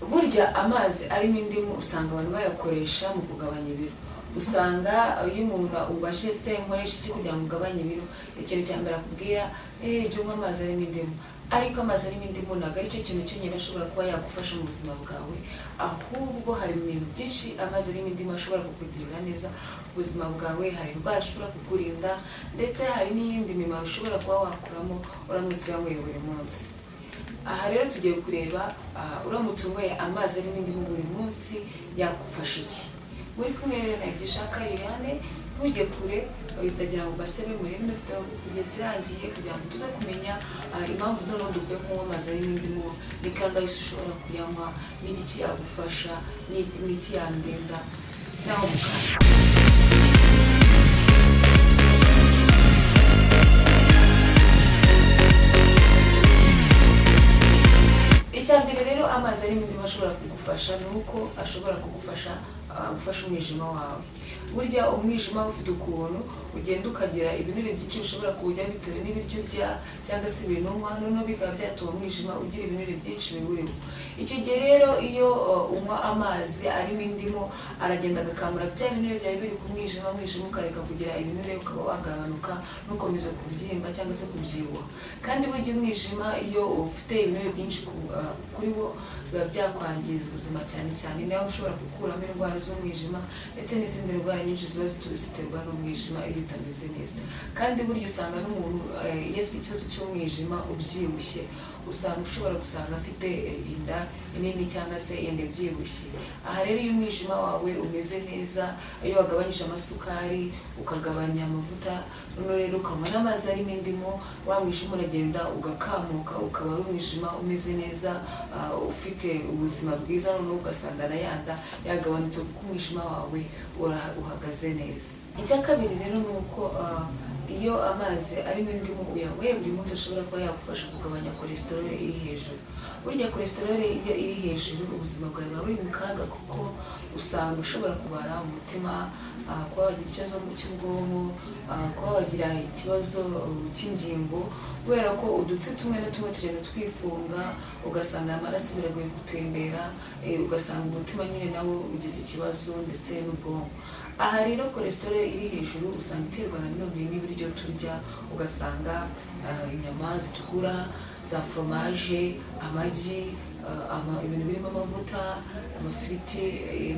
Burya amazi arimo indimu usanga abantu bayakoresha mu kugabanya ibiro. Usanga iyo umuntu ubajije se nkoresha iki kugira ngo ugabanye ibiro, ikintu cya mbere akubwira jya unywa amazi arimo indimu. Ariko amazi arimo indimu ntabwo aricyo kintu cyonyine ashobora kuba yagufasha mu buzima bwawe, ahubwo hari ibintu byinshi amazi arimo indimu ashobora kukugirira neza mu buzima bwawe. Hari indwara ashobora kukurinda, ndetse hari n'iyindi mimaro ushobora kuba wakuramo uramutse uyanyweye buri munsi. Aha rero tugiye kureba uramutse unyweye amazi arimo indimu buri munsi yakufasha iki. Muri kumwe rero na Ibyishaka Liliane, ntujye kure, utagira ngo mbasebe murebe ino video kugeza irangiye, kugira ngo tuze kumenya impamvu noneho dukwiye kunywa amazi arimo indimu, ni kangahe se ushobora kuyanywa, n'igiki yagufasha, n'iki yandinda. Naho mu kanya. Icya mbere rero amazi arimo indimu ashobora kugufasha ni uko ashobora kugufasha gufasha umwijima wawe. Burya umwijima ufite ukuntu ugenda ukagira ibinure byinshi bishobora kuwujya bitewe n'ibiryo urya cyangwa se ibintu unywa, noneho bikaba byatuma umwijima ugira ibinure byinshi biwurimo. Icyo gihe rero iyo unywa amazi arimo indimu, aragenda agakamura bya binure byari biri ku mwijima, umwijima ukareka kugira ibinure, ukaba wagabanuka ntukomeze kubyimba cyangwa se kubyibuha. Kandi burya umwijima iyo ufite ibinure byinshi kuri wo biba byakwangiza ubuzima cyane cyane, nawe ushobora gukuramo indwara z'umwijima ndetse n'izindi ndwara nyinshi ziba ziterwa n'umwijima iyo utameze neza. Kandi burya usanga n'umuntu iyo afite ikibazo cy'umwijima ubyibushye, usanga ushobora gusanga afite inda nini cyangwa se inda ibyibushye. Aha rero iyo umwijima wawe umeze neza, iyo wagabanyije amasukari, ukagabanya amavuta, noneho rero ukanywa n'amazi arimo indimu, wa mwijima uragenda ugakamuka, ukaba ari umwijima umeze neza, ufite ubuzima bwiza, noneho ugasanga na yanda yagabanutse kuko umwijima wawe uhagaze neza. Icya kabiri rero ni uko iyo amazi arimo indimu uyanyweye buri munsi, ashobora kuba yagufasha kugabanya cholesterol iri hejuru. Burya cholesterol iyo iri hejuru, ubuzima bwawe buba buri mu kaga, kuko usanga ushobora kubara umutima, kuba wagira ikibazo cy'ubwonko, kuba wagira ikibazo cy'ingingo, kubera ko udutsi tumwe na tumwe tugenda twifunga, ugasanga amaraso biragoye gutembera, ugasanga umutima nyine nawo ugize ikibazo ndetse n'ubwonko. Aha rero cholesterol iri hejuru usanga iterwa na none n'ibiryo turya, ugasanga inyama zitukura, za foromaje, amagi, ibintu birimo amavuta, amafiriti,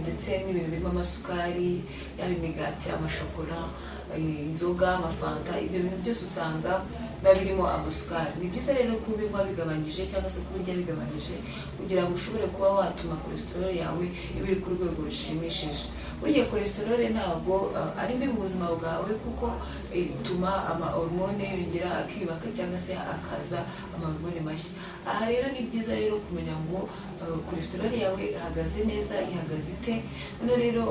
ndetse n'ibintu birimo amasukari, yaba imigati, amashokora, inzoga, amafanta. Ibyo bintu byose usanga biba birimo amasukari. Ni byiza rero kubinywa bigabanyije cyangwa se kubirya bigabanyije, kugira ngo ushobore kuba watuma cholesterol yawe iba iri ku rwego rushimishije. Burya cholesterol ntabwo ari mbi mu buzima bwawe, kuko ituma ama hormone yongera akiyubaka cyangwa se akaza ama hormone mashya. Aha rero ni byiza rero kumenya ngo cholesterol yawe ihagaze neza, ihagaze ite. Noneho rero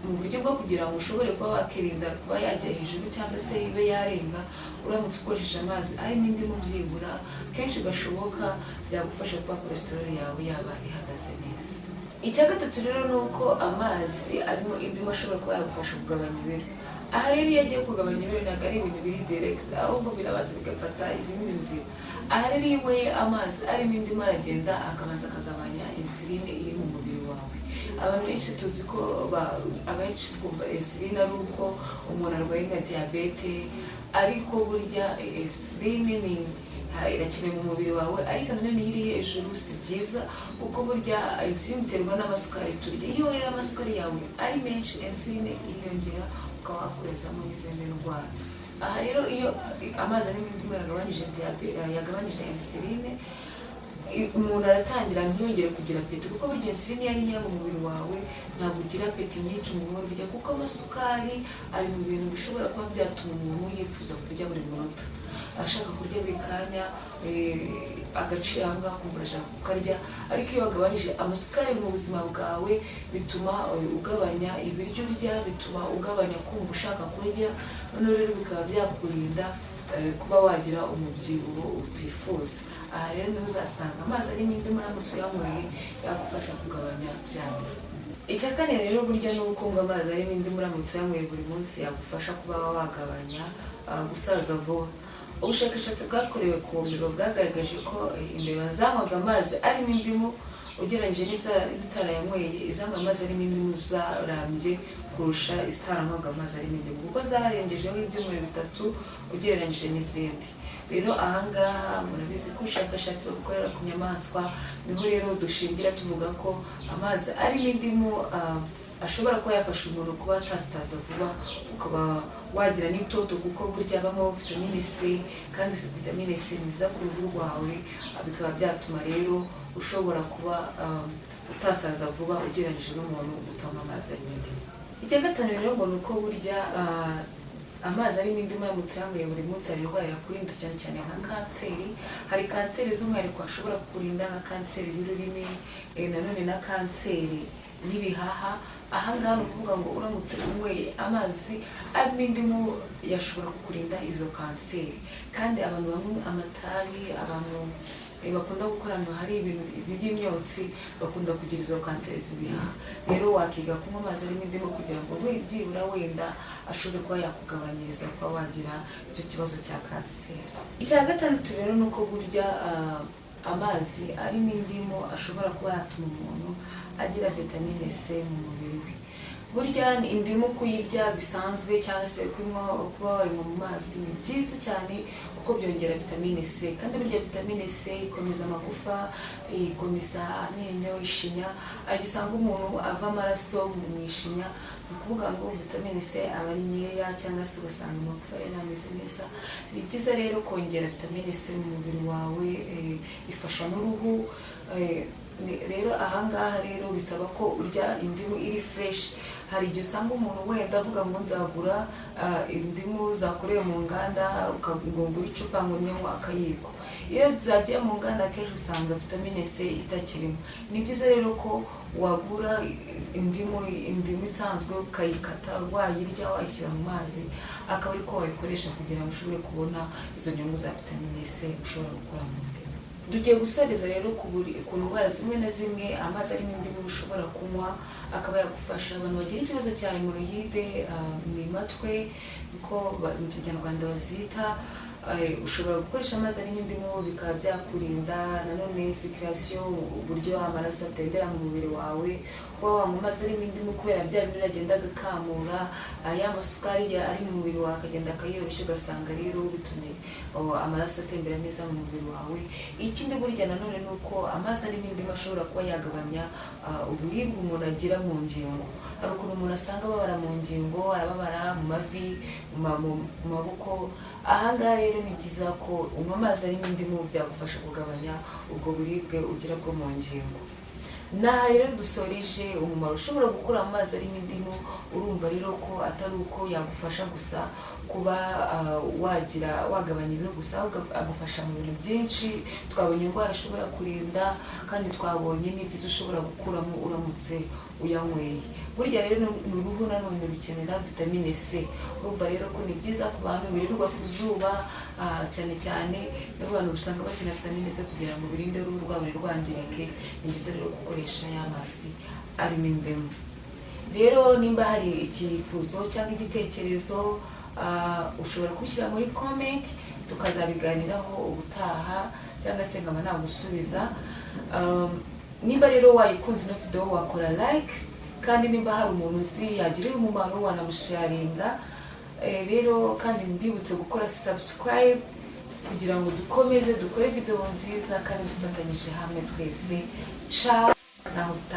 mu buryo bwo kugira ngo ushobore kuba wakirinda kuba yajya hejuru cyangwa se ibe yarenga, uramutse ukoresheje amazi arimo indimu byibura kenshi gashoboka, byagufasha kuba cholesterol yawe yaba ihagaze neza. Icya gatatu rero ni uko amazi arimo indimu ashobora kuba yagufasha kugabanya ibiro. Aha rero iyo agiye kugabanya ibiro, ntabwo ari ibintu biri direct, ahubwo birabanza bigafata izindi nzira. Aha rero iyo unyweye amazi arimo indimu, aragenda akabanza akagabanya insuline iri mu mubiri wawe. Abantu benshi tuzi ko abenshi twumva insuline ari uko umuntu arwaye nka diyabete, ariko burya insuline ni irakenewe mu mubiri wawe, ariko nanone iyo iri hejuru si byiza, kuko burya insuline iterwa n'amasukari turya. Iyo rero amasukari yawe ari menshi, insuline iriyongera, ukaba wakurezamo n'izindi ndwara. Aha rero iyo amazi arimo indimu yagabanije yagabanije insuline, umuntu aratangira ntiyongere kugira appétit, kuko burya insuline iyo ari nkeya mu mubiri wawe ntabwo ugira appétit nyinshi mu guhora urya, kuko amasukari ari mu bintu bishobora kuba byatuma umuntu yifuza kurya buri munota, ashaka kurya buri kanya, agaciro aho ngaho akumva arashaka kukarya. Ariko iyo wagabanije amasukari mu buzima bwawe, bituma ugabanya ibiryo urya, bituma ugabanya kumva ushaka kurya, noneho rero bikaba byakurinda kuba wagira umubyibuho utifuza. Aha rero niho uzasanga amazi arimo indimu uramutse uyanyweye yagufasha kugabanya bya biro. Icya kane rero burya ni uko ngo amazi arimo indimu uramutse uyanyweye buri munsi yagufasha kuba wagabanya gusaza vuba. Ubushakashatsi bwakorewe ku mbeba bwagaragaje ko imbeba zanywaga amazi arimo indimu. Ugereranyije n'izitarayanyweye, izanywa amazi arimo indimu zarambye kurusha izitaranywaga amazi arimo indimu, kuko zarengejeho ibyumweru 3 ugereranyije n'izindi. Rero ahangaha murabizi ko ubushakashatsi babukorera ku nyamaswa, niho rero dushingira tuvuga ko amazi arimo indimu ashobora kuba yafasha umuntu kuba atasaza vuba, ukaba wagira n'itoto, kuko burya habamo vitamine C, kandi vitamine C ni nziza ku ruhu rwawe. Bikaba byatuma rero ushobora kuba utasaza vuba ugereranyije n'umuntu utanywa amazi arimo indimu. Icya gatanu rero ngo ni uko burya amazi arimo indimu uramutse uyanyweye buri munsi, hari indwara yakurinda, cyane cyane nka kanseri. Hari kanseri z'umwihariko ashobora kukurinda, nka kanseri y'ururimi, nanone na kanseri y'ibihaha. Ahangaha ni ukuvuga ngo uramutse unyweye amazi arimo indimu yashobora kukurinda izo kanseri. Kandi abantu banywa amatabi, abantu bakunda gukora ahantu hari ibintu by'imyotsi, bakunda kugira izo kanseri z'ibihaha. Rero wakiga kunywa amazi arimo indimu kugira ngo byibura wenda ashobore kuba yakugabanyiriza kuba wagira icyo kibazo cya kanseri. Icya gatandatu rero ni uko burya amazi arimo indimu ashobora kuba yatuma umuntu agira vitamine C mu mubiri we. Burya indimu kuyirya bisanzwe cyangwa se kunywa, kuba wayinywa mu mazi, ni byiza cyane kuko byongera vitamine C. Kandi burya vitamine C ikomeza amagufa, ikomeza amenyo, ishinya. Ariko usanga umuntu ava amaraso mu ishinya, ni ukuvuga ngo vitamine C aba ari nkeya, cyangwa se ugasanga amagufa ye ntameze neza. Ni byiza rero kongera vitamine C mu mubiri wawe, ifasha n'uruhu. Rero ahangaha rero bisaba ko urya indimu iri fresh. Hari igihe usanga umuntu wenda avuga ngo nzagura indimu zakorewe mu nganda, ngo ngure icupa, ngo nyanywa akayiko. Iyo zagiye mu nganda akenshi usanga vitamine C itakirimo. Ni byiza rero ko wagura indimu isanzwe, ukayikata, wayirya, wayishyira mu mazi, akaba ariko wayikoresha kugira ngo ushobore kubona izo nyungu za vitamine C ushobora gukura mu ndimu. Tugiye gusoreza rero ku ndwara zimwe na zimwe amazi arimo indimu ushobora kunywa akaba yagufasha. Abantu bagira ikibazo cya hémorroïdes, ni imatwe niko mu Kinyarwanda bazita, ushobora gukoresha amazi arimo indimu bikaba byakurinda nanone circulation, uburyo amaraso atembera mu mubiri wawe. Kuba wanywa amazi arimo indimu, kubera bya bintu agenda agakamura ya masukari ari mu mubiri wawe, akagenda akayoroshya, ugasanga rero bitumye amaraso atembera neza mu mubiri wawe. Ikindi burya nanone ni uko amazi arimo indimu ashobora kuba yagabanya uburibwe umuntu agira mu ngingo. Hari ukuntu umuntu asanga ababara mu ngingo, arababara mu mavi, mu maboko. Ahangaha rero ni byiza ko unywa amazi arimo indimu, byagufasha kugabanya ubwo buribwe ugira bwo mu ngingo. Naha rero dusoreje umumaro ushobora gukura amazi arimo indimu. Urumva rero ko atari uko yagufasha gusa kuba wagira wagabanya ibiro gusa, ahubwo agufasha mu bintu byinshi. Twabonye indwara ashobora kurinda, kandi twabonye n'ibyiza ushobora gukuramo uramutse uyanyweye. Burya rero ni uruhu nanone rukenera vitamine C. Urumva rero ko ni byiza ku bantu birirwa ku zuba, cyane cyane n'abantu usanga bakenera vitamine C kugira ngo birinde uruhu rwabo ntirwangirike. Ni byiza rero gukoresha ya mazi arimo indimu. Rero nimba hari icyifuzo cyangwa igitekerezo, ushobora kubishyira muri comment, tukazabiganiraho ubutaha, cyangwa se nkaba nagusubiza. Nimba rero wayikunze ino video, wakora like, kandi nimba hari umuntu uzi yagirira umumaro, wanamusharinga. Rero kandi mbibutse gukora subscribe kugira ngo dukomeze dukore video nziza kandi dufatanyije hamwe twese. Ciao, naho utaha.